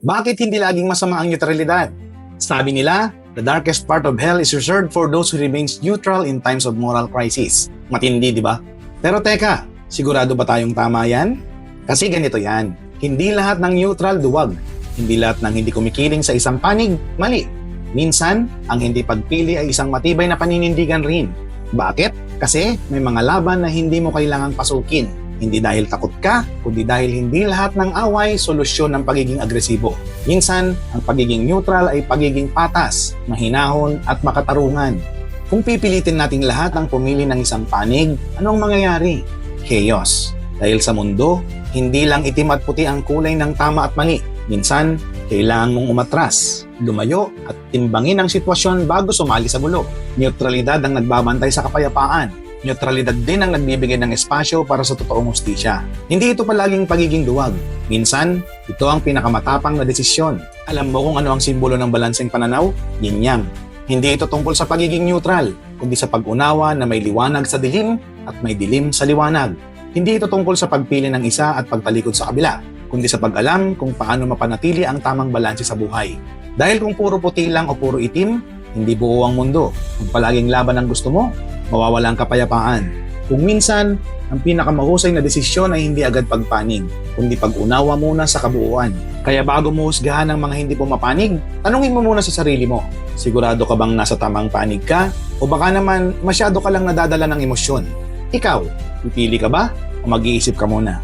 Bakit hindi laging masama ang neutralidad? Sabi nila, the darkest part of hell is reserved for those who remains neutral in times of moral crisis. Matindi, di ba? Pero teka, sigurado ba tayong tama yan? Kasi ganito yan, hindi lahat ng neutral duwag. Hindi lahat ng hindi kumikiling sa isang panig, mali. Minsan, ang hindi pagpili ay isang matibay na paninindigan rin. Bakit? Kasi may mga laban na hindi mo kailangang pasukin. Hindi dahil takot ka, kundi dahil hindi lahat ng away solusyon ng pagiging agresibo. Minsan, ang pagiging neutral ay pagiging patas, mahinahon at makatarungan. Kung pipilitin nating lahat ang pumili ng isang panig, anong mangyayari? Chaos. Dahil sa mundo, hindi lang itim at puti ang kulay ng tama at mali. Minsan, kailangan mong umatras, lumayo at timbangin ang sitwasyon bago sumali sa gulo. Neutralidad ang nagbabantay sa kapayapaan. Neutralidad din ang nagbibigay ng espasyo para sa totoong hustisya. Hindi ito palaging pagiging duwag. Minsan, ito ang pinakamatapang na desisyon. Alam mo kung ano ang simbolo ng balanseng pananaw? Yin-yang. Hindi ito tungkol sa pagiging neutral, kundi sa pag-unawa na may liwanag sa dilim at may dilim sa liwanag. Hindi ito tungkol sa pagpili ng isa at pagtalikod sa kabila, kundi sa pag-alam kung paano mapanatili ang tamang balanse sa buhay. Dahil kung puro puti lang o puro itim, hindi buo ang mundo. Kung palaging laban ang gusto mo, mawawala ang kapayapaan. Kung minsan, ang pinakamahusay na desisyon ay hindi agad pagpanig, kundi pag-unawa muna sa kabuuan. Kaya bago mo husgahan ang mga hindi pumapanig, tanungin mo muna sa sarili mo, sigurado ka bang nasa tamang panig ka? O baka naman masyado ka lang nadadala ng emosyon? Ikaw, pipili ka ba o mag-iisip ka muna?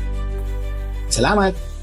Salamat!